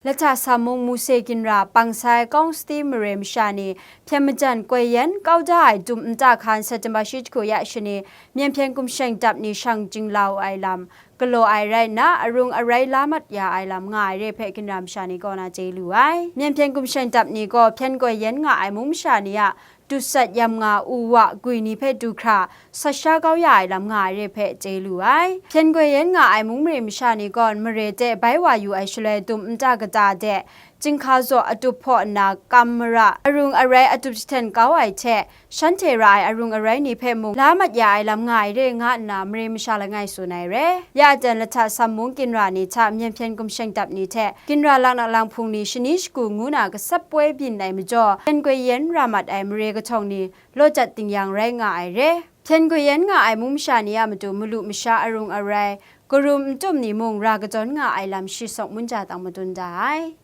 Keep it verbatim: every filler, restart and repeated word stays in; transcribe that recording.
Lahta Sam mung Muse ginra pang sai Kawngsati mare masha ni hpyen majan koi yan kau da ai dum nta hkan September shi jahku ya shani Myen hpyen gumsheng dap ni shang jinglau ai lam galaw ai rai nna, arung arai la mat ya ai lam nga ai re hpe ginra masha ni kaw na chye lu ai. Myen hpyen gumsheng dap ni gaw hpyen koi yan nga ai mung masha ni a dusat yam nga u wa gwi ni hpe du hkra sat sha kau ya ai lam nga ai re hpe chye lu ai. Hpyen koi yan nga ai mung mare masha ni gaw mare de bai wa yu ai shaloi dum nta kata de, chyinghka zaw atup hpaw nna kam mara, arung arai atup jahten kau ai hte, shanhte ra ai arung arai ni hpe mung la mat ya ai lam nga ai re nga nna mare masha langai tsun ai re. Ya dan Lahta Sam mung ginra ni hta Myen hpyen gumsheng dap ni hte ginra laknak lang hpung ni shani shagu ngu na gasap poi byin ai majaw, hpyen koi yan ra mat ai mare kahtawng ni law jat ding yang rai nga ai re. Hpyen koi yan nga ai mung masha ni a matu malu masha arung arai, karum ntum ni mung ra kadawn nga ai lam shi sawk mun ja tang madun da ai.